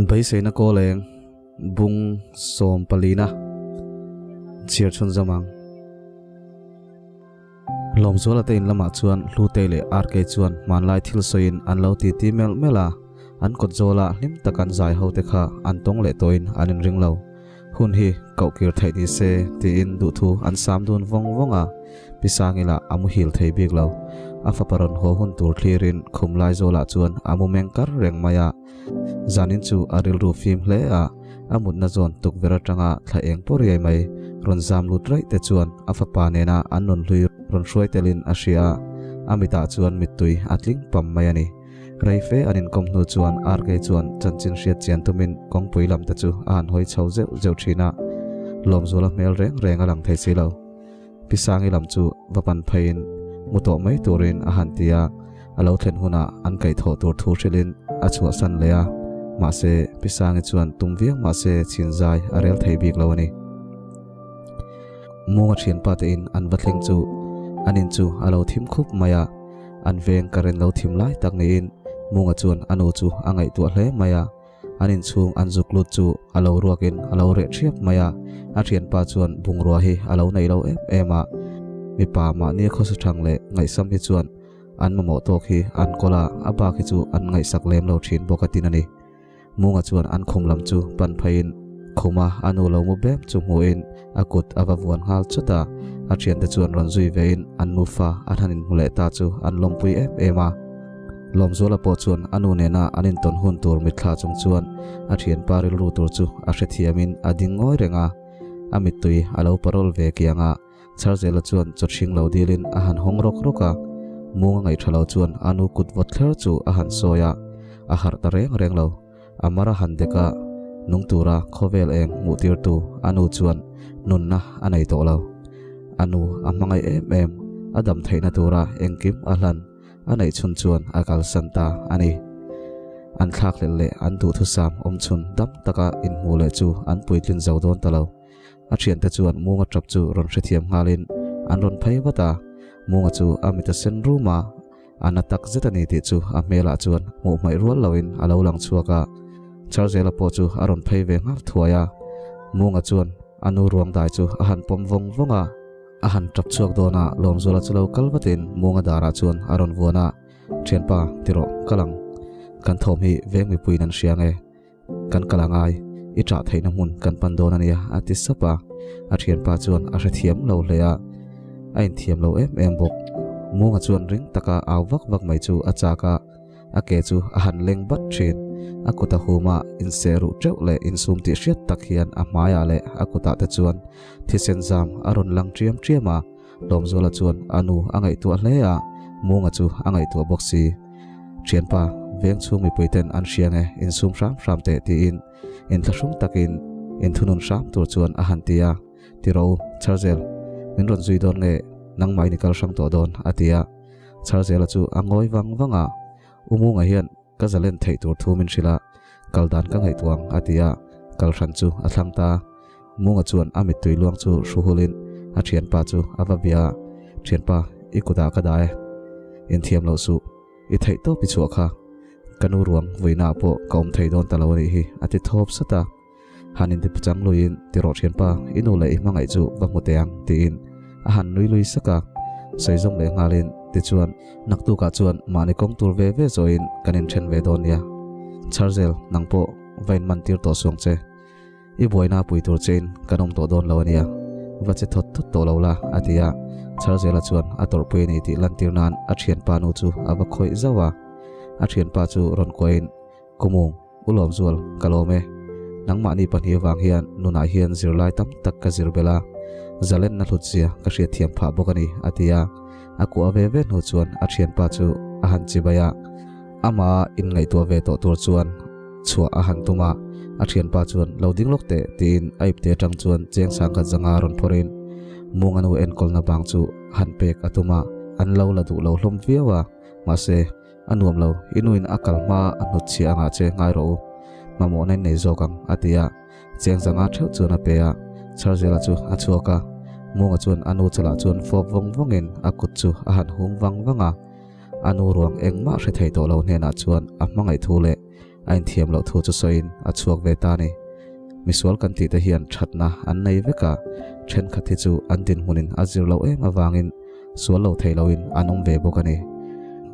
Beiseina Kawleng bung sawmpalina chhiar chhunzawm ang. Lawmzuala te in lamah chuan Hlutei leh RK chuan hmanlai thil sawiin an lo titi melh melh a, an kawt zawla hlim tak an zai ho te kha an tawng leh tawhin an inring lo. Hun hi koh kir theih ni se tiin duhthu an sam dun vawng vawng a, Pi Sangila a muhil thei bik lo. A fapa rawn haw hun tur thlirin khum lai zawlah chuan a mu meng kar reng mai a. Zanin chu a rilru fim hle a, a mutna zawn tukverh atanga thla eng pawh riai mai rawn zam lut raih te chuan a fapa nena an rawn hlui rawn hruai telin a hria a, a mitah chuan mittui a tling pam mai a ni. Rei fe an inkawm hnu chuan RK chuan chanchin hriat chian tumin kawngpui lam te chu a han hawi chho zeuh zeuh thin a, Lawmzuala hmel reng reng a lang thei si lo. Pi Sangi lam chu va pan pheiin mu tawh mai turin a han ti a, a lo thlen hunah an kaihthawh tur thu hrilhin a chhuahsan leh a, mahse Pi Sangi chuan tum viau mahse chinzai a rel thei bik lo a ni. Munga thianpa te in an va thleng chu an in chu a lo thim khup mai a, an veng current lo thim lai tak niin Munga chuan a nu chu a ngaihtuah hle mai a, an inchhung an zuk lut chu a lo ruakin a lo reh thiap mai a, a thianpa chuan bungrua hi a lo nei lo em em a, mipa mahni khawsa thang leh ngaihsam hi chuan an mamawh tawk hi an kawl a, a bak hi chu an ngaihsak lem lo thin bawk a tin a ni. Munga chuan an khum lam chu pan pheiin khuma a nu lo mu bem chu hmuhin a kut a va vuan nghal chawt a, a thiante chuan rawn zui vein an nufa an han inhmu leh ta chu an lawmpui em em a. Lawmzuala pawh chuan a nu nena an intawn hun tur mitthla chung chuan a thianpa rilru tur chu a hrethiamin a ding ngawi reng a, a mittui a lo parawl ve kiang a. Charzela chuan chawthring lo dilin a han hawng rawk rawk a, Munga ngaihṭha lo chuan a nu kut vawt thler chu a han sawi a, a harh ta reng reng lo. A mar a han dek a, nung tura khawvel eng hmuh tirtu a nu chuan nunna a nei tawh lo. A nu a hmangaih em em, a dam theihna tura engkim a hlan a neih chhun chuan a kalsan ta a ni. An thlakhlelh leh an duhthusam awmchhun dam taka inhmuh leh chu an puitlin zo dawn ta lo. A thiante chuan Munga tap chu rawn hrethiam nghalin an rawn phei vat a, Munga chu a mit a sen rum a, a na tak zet a ni tih chu a hmelah chuan hmuh hmaih rual loin a lo lang chhuak a. Charzela pawh chu a rawn phei ve nghal thuai a, Munga chuan a nu ruang dai chu a han pawm vawng vawng a, a han tap chhuak dawn a, Lawmzuala chu lo kal vatin Munga darah chuan a rawn vuan a, Thianpa, ti rawh, kal ang. Kan thawm hi veng mipuiin an hria nge? Kan kal a ngai, i ṭah theihna hmun kan pan dawn a nia, a ti sap a. A ṭhianpa chuan a hrethiam lo hle a, a inthiam lo em em bawk. Munga chuan ring taka au vak vak mai chu a chak a, a ke chu a han leng bat ṭhin. A kut a hum a, inseh ruh ṭeuh leh insum tih hriat tak hian a hmaiah leh a kutah te chuan thisen zam a rawn lang ṭiam ṭiam a. Lawmzuala chuan a nu a ngaihtuah hle a, Munga chu a ngaihtuah bawk si. Thianpa, veng chhung mipui ten an hria nge, insum hram hram teh tiin inthlahrung takin inthunun hram tur chuan a han ti a, Ti rawh u, Charzel, min rawn zui dawn nge nangmah in i kal hrang tawh dawn a ti a. Charzela chu a ngawi vang vang a, U Munga hian Ka zalen theih tur thu min hrilh a, kal dan ka ngaihtuah ang a ti a, kal hran chu a thlang ta. Munga chuan a mittui luang chu hru hulin a thianpa chu a va bia a, Thianpa, i kutah ka dah e. Inthiam loh suh, i theih tawp i chhuah kha. Ka nu ruang vuinaah pawh ka awm thei dawn ta lo a nih hi, a ti thawp sat a. Han intipuchang luiin, Ti rawh thianpa, i nu leh i hmangaih chu va hmu teh ang, tiin a han nui lui sak a. Sawi zawm leh nghalin, Tichuan, naktukah chuan mahni kawng tur ve ve zawhin kan inthen ve dawn nia. Charzel, nang pawh va inman tir tawh suang che. I buaina pui tur chein kan awm tawh dawn lo a nia. Va che thawt thawt tawh lo la, a ti a. Charzela chuan a tawrhpui a ni tih lantir nan a thianpa nu chu a va khawih zauh a. A thianpa chu rawn kuahin, Kumung, U Lawmzual, ka lawm e. Nangmahni pahnih avang hian nunah hian zirlai tam tak ka zir belh a, zalenna hlutzia ka hriatthiam phah bawk a ni, a ti a. A kuah ve ve hnu chuan a thianpa chu a han chibai a, amah inngaihtuah ve tawh tur chuan chhuah a han tum a. A thianpa chuan lo ding lawk teh tiin a ipte atang chuan cheng sangkhat zanga rawn phawrhin Munga nu enkawlna bang chu han pek a tum a, an lo la duh lo hlawm viau a, mahse, A nuam lo, i nuin a kal hma a hnut chhiah angah che ngai rawh u, mamawhna in nei zawk ang, a ti a. Cheng zanga theuh chuan a pe a, Charzela chu a chhuak a. Munga chuan a nu chalah chuan fawp vawng vawngin a kut chu a han hum vang vang a. A nu ruang engmah hre thei tawh lo hnenah chuan a hmangaih thu leh. a inthiam loh thu chu sawiin a chhuak ve ta a ni. Misual kan tih te hian thatna an nei vek a, thenkhat hi chu an dinhmunin a zir loh em avangin sual lo thei loin an awm ve bawk a ni.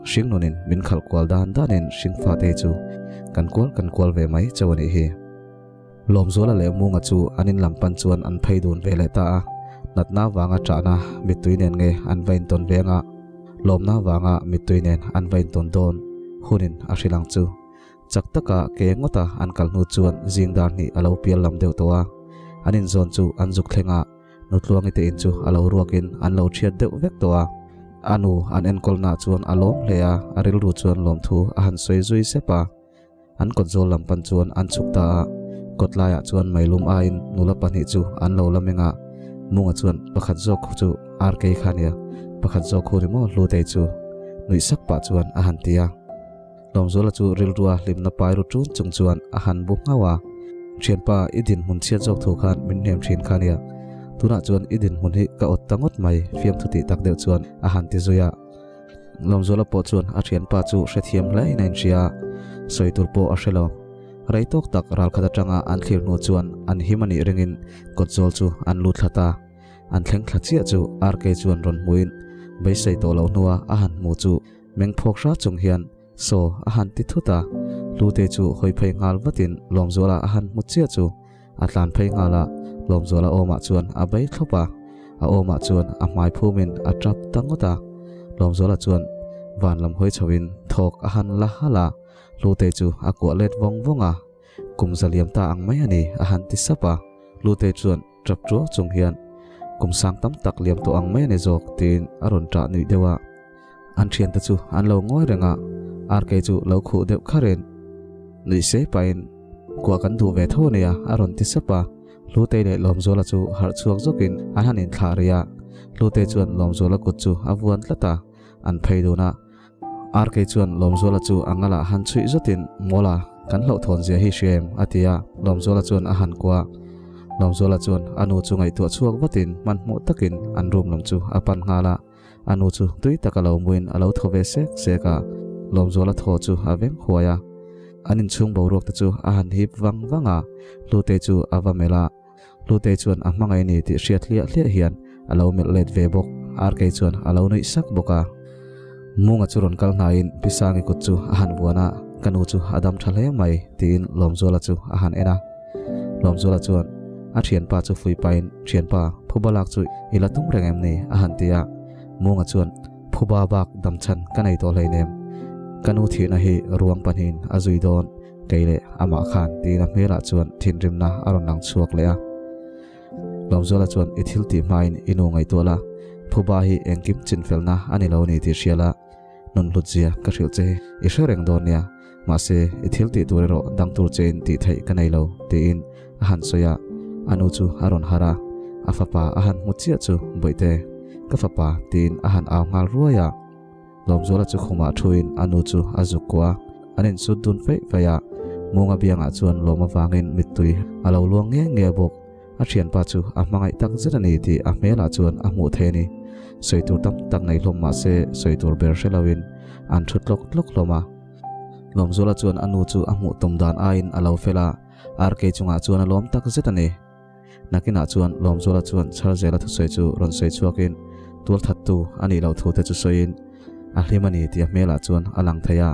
Hringnunin min khalh kual dan danin hringfate hi chu kan kual kan kual ve mai chauh a nih hi. Lawmzuala leh Munga chu an in lam pan chuan an phei dun ve leh ta a, natna vanga ṭahna mittui nen nge an va intawn veng a, lawmna vanga mittui nen an va intawn dawn hunin a hrilh ang chu. Chak taka ke ngawta an kal hnu chuan zing dar hnih a lo pial lam deuh tawh a, an inzawn chu an zuk thleng a, Nutluangi te in chu a lo ruakin an lo ṭhiat deuh vek tawh a. A nu an enkawlnaah chuan a lawm hle a, a rilru chuan lawmthu a han sawi zui sep a. An kawtzawl lam pan chuan an chhuk ta a, kawtlaiah chuan meilum aiin nula pahnih chu an lo la meng a, Munga chuan pakhat zawk khu chu RK kha nia, pakhat zawk khu ni maw Hlutei chu nuih sak pah chuan a han ti a. Lawmzuala chu rilrua hlimna pai ru ṭun chung chuan a han bu nghauh a, Ṭhianpa, i dinhmun chhiat zawk thu khan min hnem ṭhin kha nia, tunah chuan i dinhmun hi ka awt ta ngawt mai fiamthu tih tak deuh chuan a han ti zui a. Lawmzuala pawh chuan a thianpa chu hrethiam hle in a inhria a, sawi tur pawh a hre lo. Rei tawk tak ralkhat atanga an thlir hnu chuan an him a nih ringin kawtzawl chu an lut thla ta. An thleng thla chiah chu RK chuan rawn hmuin beisei tawh loh hnua a han hmu chu meng phawk hra chung hian Saw a han ti thut a. Hlute chu hawi phei nghal vatin Lawmzuala a han hmu chiah chu A tlan phei nghal a, Lawmzuala awmah chuan a bei thlawp a, a awmah chuan a hmai phumin a tap ta ngawt a. Lawmzuala chuan van lam hawi chhoin thawk a han la halh a, Hlutei chu a kuah let vawng vawng a, Kum za liam ta ang mai a ni a han ti sap a. Hlutei chuan tap tuau chung hian, Kum sang tam tak liam tawh ang mai a ni zawk tiin a rawn tah nuih deuh a. An thiante chu an lo ngawi reng a, Arkei chu lo khuh deuh kharin nuih sei pahin Kua kan duh ve tho ania a rawn ti sap a. Hlutei leh Lawmzuala chu harh chhuak zawkin an han inthlah rih a. Hlutei chuan Lawmzuala kut chu a vuan tlat a, an phei dun a. Arkei chuan Lawmzuala chu a ngalah han chhuih zawtin Mawla, kan hlauhthawn zia hi hria em? a ti a, Lawmzuala chuan a han kua. Lawmzuala chuan a nu chu ngaihtuah chhuak vatin hmanhmawh takin an room lam chu a pan nghal a. A nu chu tui taka lo muin a lo thaw ve sek sek a, Lawmzuala thaw chu a veng huai a. An inchhung boruak te chu a han hip vang vang a, Hlutei chu a va melh a. Hlutei chuan a hmangaih ni tih hriat hliah hliah hian a lo melh let ve bawk. Arkei chuan a lo nuih sak bawk a. Munga chu rawn kal hnaiin Pi Sangi kut chu a han vuan a, Ka nu chu a dam tha hle mai, tiin Lawmzuala chu a han en a. Lawmzuala chuan a thianpa chu fui pahin, Thianpa, phuba lak chu i la tum reng em ni? a han ti a. Munga chuan, Phuba bak damchhan ka nei tawh hleinem. Ka nu thihna hi ruang pahnihin a zui dawn, kei leh amah khan, tiin a hmelah chuan thinrimna a rawn lang chhuak leh a. Lawmzuala chuan, I thil tih hmain i nu ngaihtuah la, phuba hi engkim chinfelna a ni lo ni tih hria la, Nun hlut zia ka hrilh che hi i hre reng dawn nia, mahse i thil tih tur erawh dang tur chein tih theih ka nei lo, tiin a han sawi a. A nu chu a rawn harh a, a fapa a han hmu chiah chu Bawihte, ka fapa tiin a han au nghal ruai a. Lawmzuala chu khumah thuin a nu chu a zuk kuah a, an insut dun feih feih a. Munga biangah chuan lawm avangin mittui a lo luang nge nge bawk. A thianpa chu a hmangaih tak zet a ni tih a hmelah chuan a hmuh thei a ni. Sawi tur tam tak nei hlawm mah se sawi tur ber hre loin an thu tlawk tlawk hlawm a. Lawmzuala chuan a nu chu a hmuh tum dan aiin a lo fel a, RK chungah chuan a lawm tak zet a ni. Nakinah chuan Lawmzuala chuan Chharzela thusawi chu rawn sawi chhuakin tualthattu a nih loh thute chu sawiin a hlim a ni tih a hmelah chuan a lang thei a.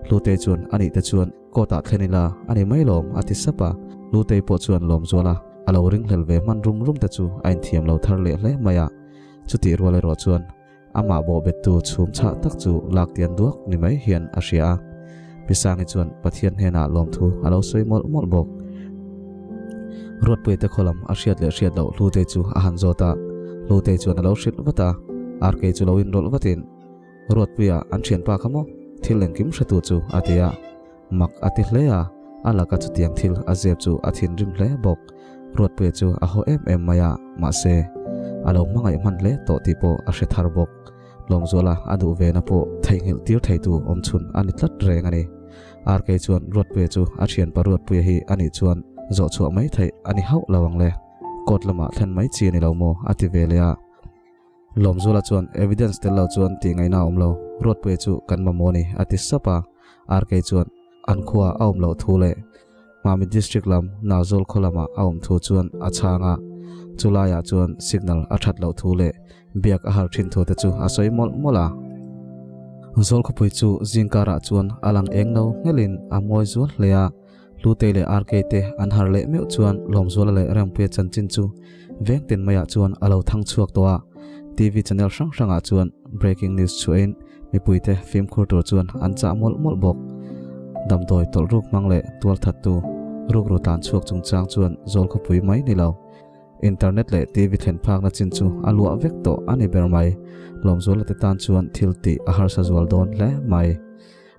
Hlute chuan a nih te chuan Court ah thlen ila a ni mai lawm a ti sap a, Lutei pawh chuan lawm zual a, a lo ringhlel ve hman rum rum te chu a inthiam lo thar leh hle mai a, chutih rual erawh chuan amah bawhbettu chhum chhah tak chu lak tian duak ni mai hian a hria a. Pi Sangi chuan Pathian hnenah lawmthu a lo sawi mawlh mawlh bawk. Ruatpuia te khawlam a hriat leh hriat loh Hlutei chu a han zawt a, Hlutei chuan a lo hrilh vat a, Arkei chu lo inrawlh vatin, Ruatpuia an thianpa kha maw? Thil engkim hretu chu a ti a, mak a ti hle a, a laka chutiang thil a zep chu a thinrim hle bawk. Ruatpuia chu a haw em em mai a, mahse, a lo hmangaih hman hle tawh tih pawh a hre thar bawk. Lawmzuala a duh vena pawh theihnghilh tir theitu awm chhun a ni tlat reng a ni. RK chuan Ruatpuia chu a thianpa Ruatpuia hi a nih chuan zawh chhuah mai theih a ni hauh lo ang le, court lamah thlen mai chi a ni lo maw a ti ve leh a. Lawmzuala chuan evidence tel lo chuan tih ngaihna a awm lo, Ruatpuia chu kan mamawh a ni a ti sap a, RK chuan. an khua a awm loh thu leh Mami District lam Nazawl khaw lama a awm thu chuan a chhang a, chu laiah chuan signal a that loh thu leh biak a har thin thu te chu a sawi mawlh mawlh a. Zawl khawpui chu zingkarah chuan a lang eng lo nghelin a mawi zual hle a, Hlutei leh Arkei te an har leh meuh chuan Lawmzuala leh Rempuia chanchin chu veng tin maiah chuan a lo thang chhuak tawh a, TV channel hrang hrangah chuan breaking news chhuahin mipuite fimkhur tur chuan an chah mawlh mawlh bawk. Damdawi tawlh ruk hmang leh tualthattu rukru tlan chhuak chungchang chuan zawl khawpui mai ni lo. Internet leh TV thlen phakna chin chu a luah vek tawh a ni ber mai. Lawmzuala te tan chuan thil tih a harsa zual dawn hle mai.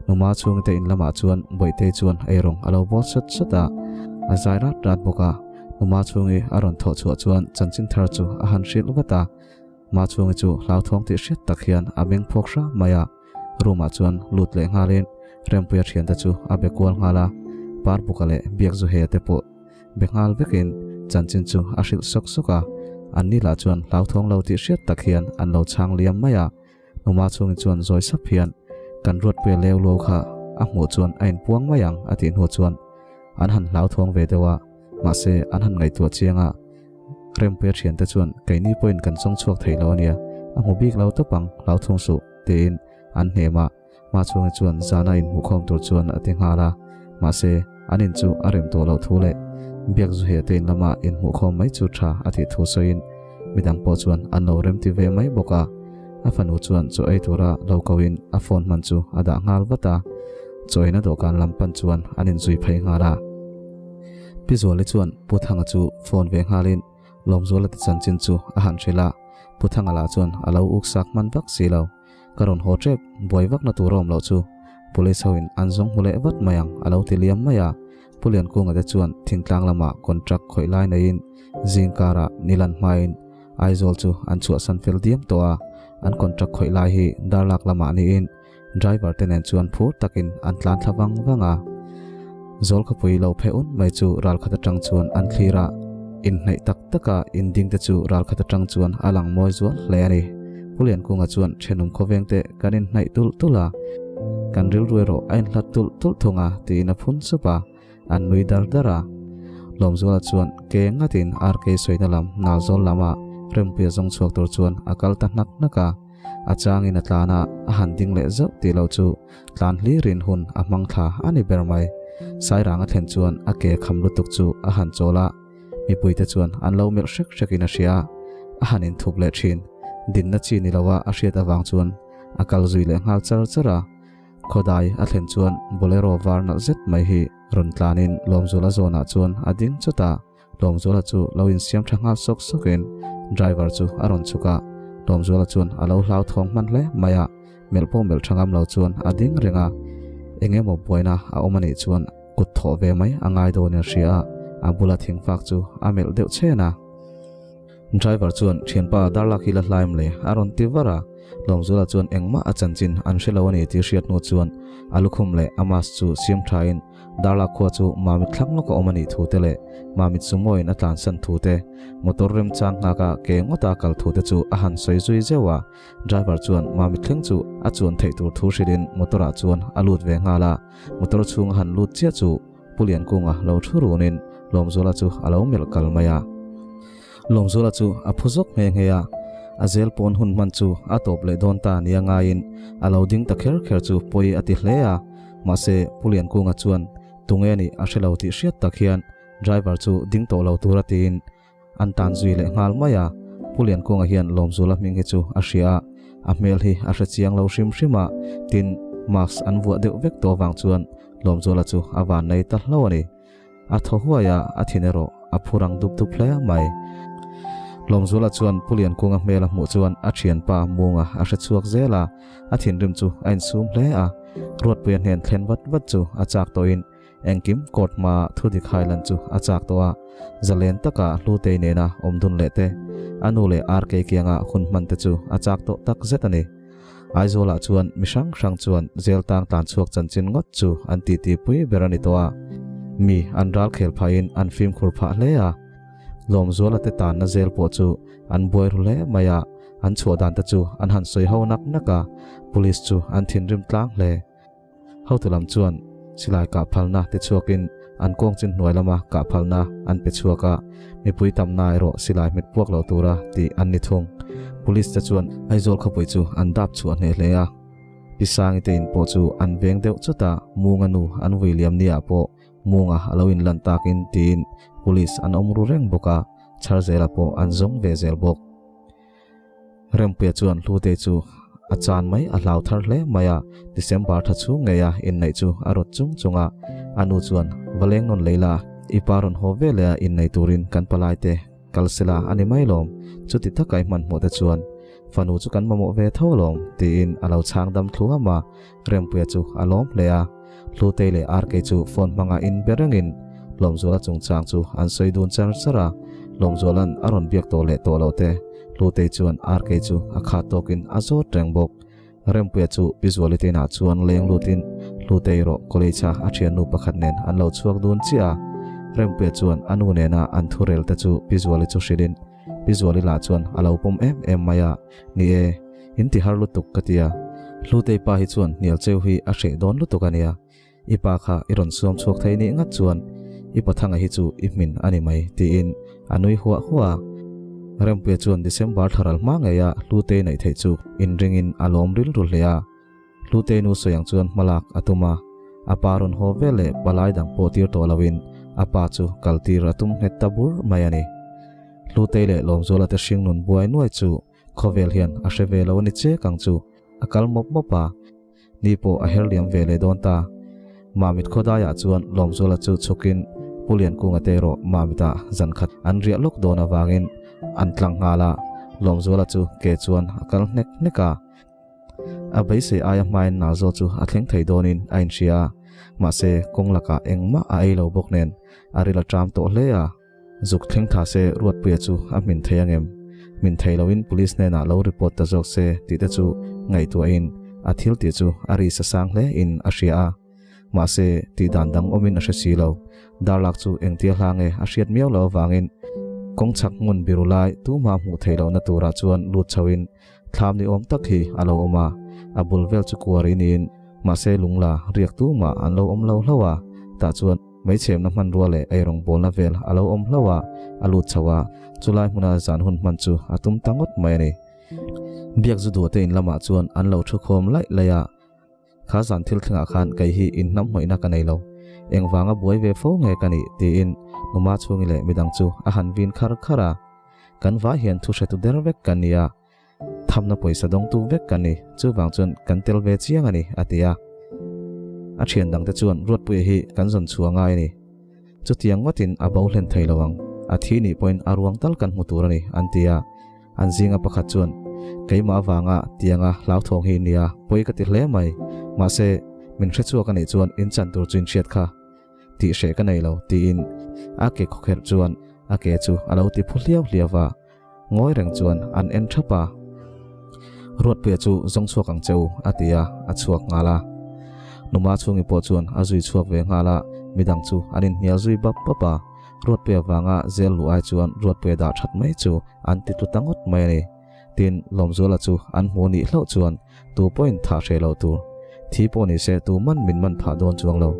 Numa chhungte in lamah chuan Bawihtei chuan eirawng a lo bawl sat sat a, a zai rat rat bawk a. Numa chhungi a rawn thawh chhuah chuan chanchin thar chu a han hrilh vat a. Ma chhungi chu hlauthawng tih hriat tak hian a meng phawk hram mai a. Room ah chuan lut leh nghalin Rempuia thiante chu a be kual nghal a, Parbuka leh Biakzuhea te pawh be nghal vekin chanchin chu a hrilh sawk sawk a. Anni lah chuan hlauthawng lo tih hriat tak hian an lo chhang liam mai a. Numa chhungin chuan zawi sap hian kan Ruatpuia leu lo kha a hmuh chuan a inpuang mai ang a tih hnu chuan an han hlauthawng ve deuh a, mahse an han ngaihtuah chiang a, Rempuia thiante chuan keini pawhin kan chawng chhuak thei lo ania, a hmu bik lo tawp ang hlauthawng suh tiin an hnem a, hma chhungi chuan zana inhmuhkhawm tur chuan a ti nghal a, mahse an in chu a rem tawh loh thu leh Biakzuhia te in lama inhmuhkhawm mai chu tha a tih thu sawiin midang pawh chuan an lo remti ve mai bawk a, a fanu chuan chaw ei tura lo koin a phone hman chu a dah nghal vat a, chaw eina dawhkan lam pan chuan an inzui phei nghal a. Pi Zuali chuan Pu Thanga chu phone ve nghalin Lawmzuala te chanchin chu a han hrilh a, Pu Thanga lah chuan a lo uk sak hman vak si lo. Ka rawn haw tep, buai vakna tur a awm loh chu Police ho in an zawng hmu leh vat mai ang a lo ti liam mai a. Pu Liankunga te chuan thingtlang lamah contract khawih lai neiin zing karah nilan hmain Aizawl chu an chhuahsan fel diam tawh a, an contract khawih lai hi darlak lamah niin driver te nen chuan phur takin an tlan thla vang vang a. Zawl khawpui lo phe un mai chu ral khat atang chuan an thlir a, inhnaih tak taka inding te chu ral khat atang chuan a lang mawi zual hle a ni. Pu Liankunga chuan thenawm khawveng te kan inhnaih tulh tulh a, kan rilru erawh a inhlat tulh tulh thung a tiin a phun sup a, an nui dar dar a. Lawmzuala chuan ke ngatin RK sawina lam Nalzawl lama Rempuia zawng chhuak tur chuan a kal ta hnak hnak a. A changin a tlan a, a han ding leh zauh tih loh chu tlan hlirin hun a hmang thla a ni ber mai. Sairang a thlen chuan a ke kham lutuk chu a han chawl a, mipuite chuan an lo melh hrek hrekin a hria a, a han inthup leh thin. Dinna chi ni loa a hriat avang chuan a kal zui leh nghal char char a. Khawdai a thlen chuan Bolero var nalh zet mai hi rawn tlanin Lawmzuala zawnah chuan a ding chawt a. Lawmzuala chu lo insiam tha nghal sawk sawkin driver chu a rawn chhuk a, Lawmzuala chuan a lo hlauthawng hman hle mai a, melh pawh melh tha ngam lo chuan a ding reng a, eng emaw buaina a awm anih chuan kut thawh ve mai a ngai dawnin a hria a, a bula thingfak chu a melh deuh chhen a. Driver chuan thianpa darlak hi la hlaim le a rawn ti var a, Lawmzuala chuan engmah a chanchin an hre lo a ni tih hriat hnu chuan a lukhum leh a mask chu siam thain Darlak khua chu Mamit thlang lawk a awm a nih thu te leh Mamit sumoin a tlansan thu te, motor remchang nghaka ke ngawta kal thu te chu a han sawi zui zeuh a. Driver chuan Mamit thleng chu a chuan theih tur thu hrilhin motor ah chuan a lut ve nghal a. Motor chhung a han lut chiah chu Pu Liankunga lo thu runin Lawmzuala chu a lo melh kal mai a. Lawmzuala chu a phu zawk nghe nghe a, a zel pawn hun hman chu a tawp leh dawn ta nia ngaiin a lo ding ta kher kher chu pawi a ti hle a. Mahse, Pu Liankunga chuan tunge nih a hre lo tih hriat tak hian driver chu ding tawh lo tura tiin an tan zui leh nghal mai a. Pu Liankunga hian Lawmzuala hming hi chu a hria a, a hmel hi a hre chiang lo hrim hrim a, tin, mask an vuah deuh vek tawh avang chuan Lawmzuala chu a vannei ta hlo a ni. A thaw huai a, a thin erawh a phu rang dup dup hle mai. Lawmzuala chuan Pu Liankunga hmel a hmuh chuan a thianpa Munga a hre chhuak zel a, a thinrim chu a insum hle a. Ruatpuia hnen thlen vat vat chu a chak tawhin engkim court hmaa thudik hailan chu a chak tawh a, zalen taka Hlutei nena awm dun leh te, a nu leh RK kianga hun hman te chu a chak tawh tak zet a ni. Aizawlah chuan mi hrang hrang chuan zel tang tlan chhuak chanchin ngawt chu an titi pui ber a ni tawh a, mi an ral khel phahin an fimkhur phah hle a. Lawmzuala te tanna zel pawh chu an buai ru hle mai a, an chhuah dan te chu an han sawi ho nak nak a, police chu an thinrim tlang hle. Hotu lam chuan Silai kah phalna ti chhuakin an kawng chin hnuai lama kah phalna an pe chhuak a, mipui tamna erawh silai hmet puak lo tura tih an ni thung. Police te chuan Aizawl khawpui chu an dap chhuah hneh hle a. Pi Sangi te in pawh chu an veng deuh chawt a, Munga nu an vui liam ni ah pawh Munga a lo inlan takin tiin Police an awm ru reng bawk a, Chharzela pawh an zawng ve zel bawk. Rempuia chuan Hlutei chu a chan mai a hlau thar hle mai a, December tha chhung ngeia inneih chu a rawt chung chung a, a nu chuan va leng nawn lei la, i pa rawn haw ve leh a innei turin kan palai te kal sela a ni mai lawm, chuti taka i hmanhmawh te chuan fanu chu kan mamawh ve tho alawm tiin a lo chhang dam thluam a, Rempuia chu a lawm hle a, Hlutei leh Arkei chu phone hmanga in be rengin Lawmzuala chungchang chu an sawi dun char char a, Lawmzuala'n a rawn biak tawh leh tawh loh te Hlutei chuan Arkei chu a khat tawkin a zawt reng bawk. Rempuia chu Pi Zuali te inah chuan leng lutin Hlutei erawh college a a thiannu pakhat nen an lo chhuak dun chiah a, Rempuia chuan a nu nena an thurel te chu Pi Zuali chu hrilhin Pi Zuali lah chuan a lo pawm em em mai a, Ni e, in ti har lutuk ka ti a, Hlutei pa hi chuan hnial cheu hi a hreh dawn lutuk a nia, i pa kha i rawn suam chhuak thei nih ngat chuan i pathanga hi chu i hmin a ni mai tiin a nui huah huah a. Rempuia chuan December thlaral hma ngeia Hlutei neih theih chu inringin a lawm rilru hle a, Hlutei nu sawi ang chuan hmalak a tum a, a pa rawn haw vel leh palai dang pawh tir tawh loin a pa chu kaltir a tum nghet ta bur mai a ni. Hlutei leh Lawmzuala te hringnun buai nuai chu khawvel hian a hre ve lo a ni chek ang chu, a kal mawp mawp a, ni pawh a her liam ve leh dawn ta. Mamit khawdaiah chuan Lawmzuala chu chhukin Pu Liankunga te erawh Mamitah zan khat an riah lawk dawn avangin an tlang nghal a, Lawmzuala chu ke chuan a kal hnek hnek a. A beisei aia hmain Nazo chu a thleng thei dawnin a inhria a, mahse kawng lakah engmah a ei lo bawk nen a ril a ṭam tawh hle a. Zuk thleng tha se Ruatpuia chu a hmin thei angem? Hmin thei loin police hnenah lo report ta zawk se tih te chu ngaihtuahin a thil tih chu a ri sa sang hle in a hria a. Mahse tih dan dang awmin a hre si lo. Darlak chu engtia hla nge a hriat miau lo avangin kawng chhak hmun biru lai tumah hmuh theih lohna turah chuan lut chhoin Thlam ni awm tak hi a lo awm a, a bul vel chu kuar in in, mahse lungla riak tumah an lo awm lo hlauh a, tah chuan meichhemna hmanrua leh eirawngbawlna vel a lo awm hlauh a, a lut chho a, chulai hmuna zan hun hman chu a tum ta ngawt mai a ni. Biak zu duhte in lamah chuan an lo thu khawm laih laih a. Kha zan thil thlengah khan kei hi in hnam hnawihna ka nei lo. Engvanga buai ve fo nge ka nih? tiin Numa chhungi leh midang chu a han vin khar khar a. Kan vai hian thu hretu der vek kan ni a, thamna pawisa dawngtu vek kan ni, chuvang chuan kan tel ve chiang a ni, a ti a. A thian dangte chuan Ruatpuia hi kan zawn chhuah ngai a ni. Chutiang ngawtin a bo hlen thei lo ang, a thi nih pawhin a ruang tal kan hmu tur a ni, an ti a. An zinga pakhat chuan, Keimah avanga tianga hlauthawng hi nia, pawi ka ti hle mai. Mahse, min hre chhuak a nih chuan in chan tur chu in hriat kha. Tih hreh ka nei lo, tiin a ke khawkherh chuan a ke chu a lo ti phu hliau hliau va. Ngawi reng chuan an en thap a. Ruatpuia chu zawng chhuak ang che u, a ti a, a chhuak nghal a. Numa chhungi pawh chuan a zui chhuak ve nghal a, midang chu an inhnial zui bap bap a. Ruatpuia vanga zel luh ai chuan Ruatpuia dah that mai chu an ti tlu ta ngawt mai a ni. Tin, Lawmzuala chu an hmu nih hlauh chuan tu pawhin thah hreh loh tur. Thi pawh ni se tu man min man phah dawn chuang lo.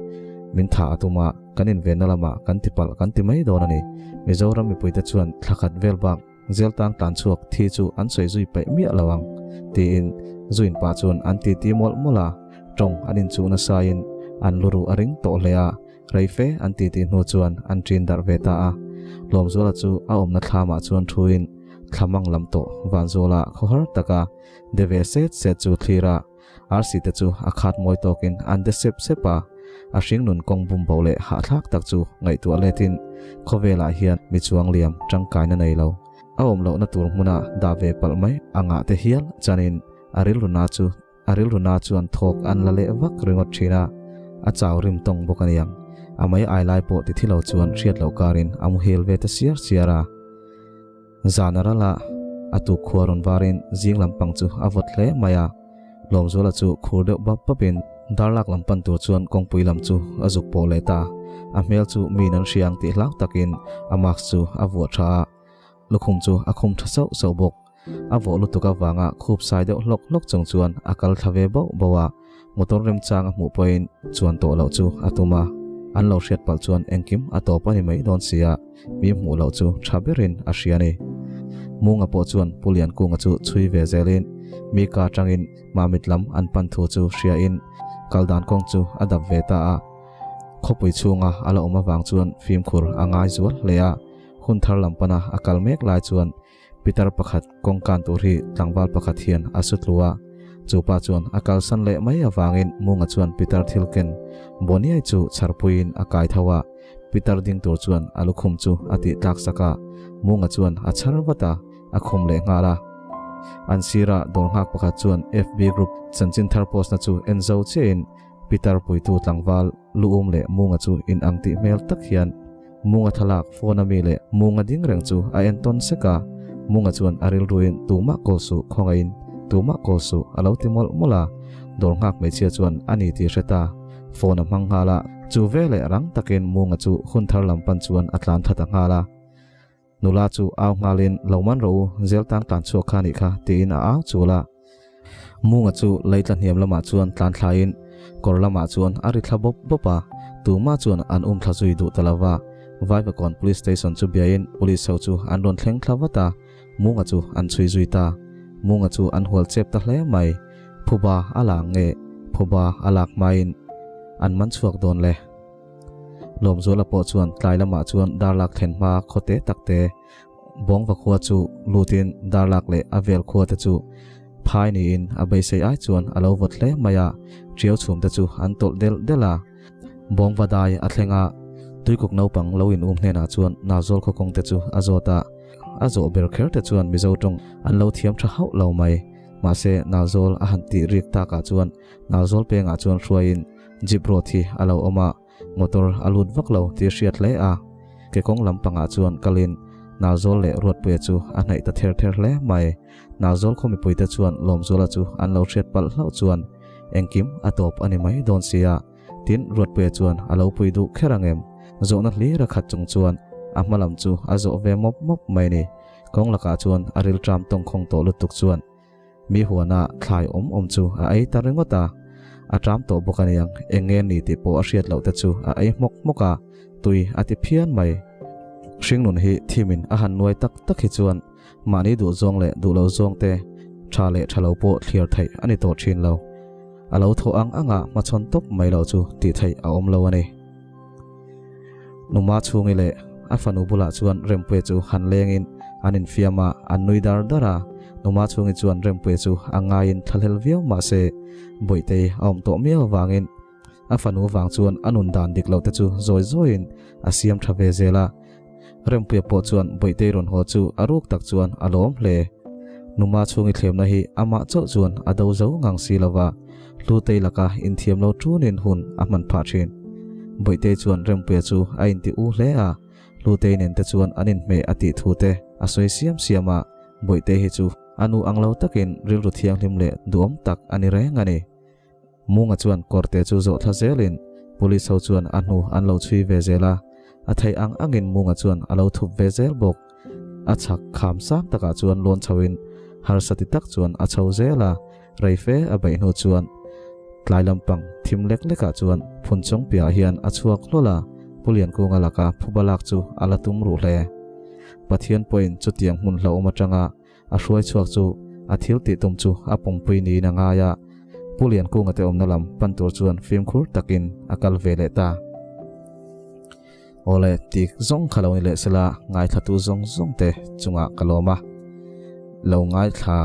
Min thah a tum a, kan invenna lamah kan ti palh kan ti mai dawn a ni. Mizoram mipuite chuan thla khat vel bak zel tan tlan chhuak thi chu an sawi zui paih miah lo ang, tiin zuin pah chuan an titi mawlh mawlh a. Tawng an inchuh nasain an luruh a ring tawh hle a. Rei fe an titi hnu chuan an ṭin darh ve ta a. Lawmzuala chu a awmna thlamah chuan thuin thlamang lam tawh Vanzuala khawhar taka de ve set set chu thlir a, arsi te chu a khat mawi tawkin an de sep sep a. A hringnun kawng bum bo leh hahthlak tak chu ngaihtuah letin khawvelah hian mi chuang liam tangkaina nei lo. A awm lohna tur hmuna dah ve palh mai angah te hial chanin a rilru na chu A rilru na chuan thawk an la leh vak ringawt thin a, a chau rim tawng bawk a niang. A mei ai lai pawh ti thi lo chuan hriat loh karin a muhil ve ta siar siar a. Zan a ral a, a tuk khua rawn varin zing lampang chu a vawt hle mai a. Lawmzuala chu khur deuh bap bapin darlak lam pan tur chuan kawngpui lam chu a zuk pawh leh ta. A hmel chu miin an hria ang tih hlau takin a mask chu a vuah tha a, lukhum chu a khum tha sauh sauh bawk. A vawh lutuk avanga khup sai deuh hlawk hlawk chung chuan a kal thla ve bauh bauh a. Motor remchang a hmuh pawhin chuan tawh loh chu a tum a, an lo hriat palh chuan engkim a tawp a ni mai dawn sia, mi hmuh loh chu tha berin a hria a ni. Munga pawh chuan Pu Liankunga chu chhui ve zelin mi ka atangin Mamit lam an pan thu chu hriain kal dan kawng chu a dap ve ta a. Khawpui chhunga a la awm avang chuan fimkhur a ngai zual hle a, hun thar lam pana a kal mek lai chuan Pitar pakhat kawngkan tur hi tlangval pakhat hian a su tlu a, chu pa chuan a kalsan leh mai avangin Munga chuan Pitar thil ken Boniai chu chharpuiin a kai tho a, Pitar ding tur chuan a lukhum chu a tih tlak sak a, Munga chuan a chhar vat a, a khum leh nghal a. An sirah dawr nghak pakhat chuan FB group chanchin thar post na chu en zo chiahin Pitar puitu tlangval Luum leh Munga chu in ang tih hmel tak hian Munga thlalak phone a mi leh Munga ding reng chu a en tawn sek a, Munga chuan a rilruin tumah kawl suh khawngaihin tumah kawl suh a lo ti mawlh mawlh a, dawr nghak hmeichhia chuan a ni tih hre ta, phone a hmang nghal a, chu veleh rang takin Munga chu hun thar lam pan chuan a tlan tha ta nghal a. Nula chu au nghalin lo man rawh u, zel tang tlan chhuak kha nih kha tiin a au chul a. Munga chu lei tla hniam lamah chuan tlan thlaiin kawr lamah chuan a ri thla bawp bawp a, tumah chuan an um thla zui duh ta lo va. Vaivakawn Police Station chu biain Police ho chu an rawn thleng thla vat a, Munga chu an chhui zui ta. Munga chu an hual chep ta hle mai. Phuba a la nge phuba a lak hmain an man chhuak dawn le. Lawmzuala pawh chuan tlai lamah chuan darlak thlen hma khawte takte Bawngva khua chu lutin darlak leh a vel khua te chu phai niin a beisei ai chuan a lo vawt hle mai a, ṭiau chhum te chu an tawlh delh delh a. Bawngva dai a thleng a, tuikuk naupang lo in um hnenah chuan Nazawl khaw kawng te chu a zawt a, a zawh ber kher te chuan Mizo ṭawng an lo thiam ṭha hauh lo mai. Mahse Nazawl a han tih rik takah chuan Nazawl pengah chuan hruaiin Jeep road hi a lo awm a, motor a lut vak lo tih a hriat hle a. Ke kawng lampangah chuan kalin Nalzawl leh Ruatpuia chu a hnaih ta ther ther hle mai. Nalzawl khaw mipuite chuan Lawmzuala chu an lo hriat palh hlauh chuan engkim a tawp a ni mai dawn sia. Tin, Ruatpuia chuan a lo pui duh kher ang em? Zawhna hlir a khat chung chuan a hma lam chu a zawh ve mawp mawp mai ni. Kawng lakah chuan a rilṭam tawngkhawng tawh lutuk chuan Mi huana thlai awm awm chu a ei ta ringawt a, a ṭam tawh bawk a niang, eng nge ni tih pawh a hriat loh te chu a ei hmawk hmawk a, tui a ti phian mai. Hringnun hi thimin a han nuai tak tak hi chuan mahni duh zawng leh duh lo zawng te, ṭha leh ṭha lo pawh thliar theih a ni tawh ṭhin lo. A lo thawh ang anga hmachhawn tawp mai loh chu tih theih a awm lo a ni. Numa chhungi leh a fanu bulah chuan Rempuia chu han lengin an infiam a, an nui dar dar a. Numa chhungi chuan Rempuia chu a ngaiin thlahlel viau mah se Bawihtei a awm tawh miau avangin a fanu vang chuan a nun dan dik loh te chu zawi zawiin a siam tha ve zel a. Rempuia pawh chuan Bawihtei rawn haw chu a ruk tak chuan a lawm hle. Numa chhungi thlemna hi amah chauh chuan a do zo ngang si lova, Hlutei laka inthiam lo tunin hun a hman phah thin. Bawihtei chuan Rempuia chu a inti u hle a, Hlutei nen te chuan an inhmeh a tih thu te a sawi siam siam a, Bawihtei hi chu a nu ang lo takin rilru thianghlim leh duhawm tak a ni reng a ni. Munga chuan kawrte chu zawh thla zelin Police ho chuan a hnu an lo chhui ve zel a, a theih ang angin Munga chuan a lo thup ve zel bawk. A chhak kham sang takah chuan lawn chhoin harsa ti tak chuan a chho zel a, rei fe a beih hnu chuan tlai lampang thim lek lekah chuan phun chung piahah hian a chhuak hlawl a, Pu Liankunga laka phuba lak chu a la tum ruh hle. Pathian pawhin chutiang hmun hlauhawm atanga A hruai chhuak chu a thil tih tum chu a pawmpui niin a ngai a, Pu Liankunga te awmna lam pan tur chuan fimkhur takin a kal ve leh ta. Awle, tik zawng kha lo ni leh sela ngaithlatu zawng zawng te chungah ka lawm a, lo ngaithla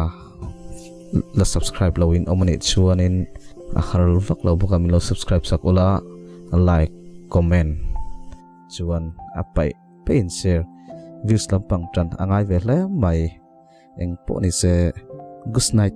la subscribe lo in awm anih chuanin a har vak lo bawk a min lo subscribe sak ula, like, comment chuan a paih. Pain share views lampang tan a ngai ve hle mai. Eng pawh ni se good night.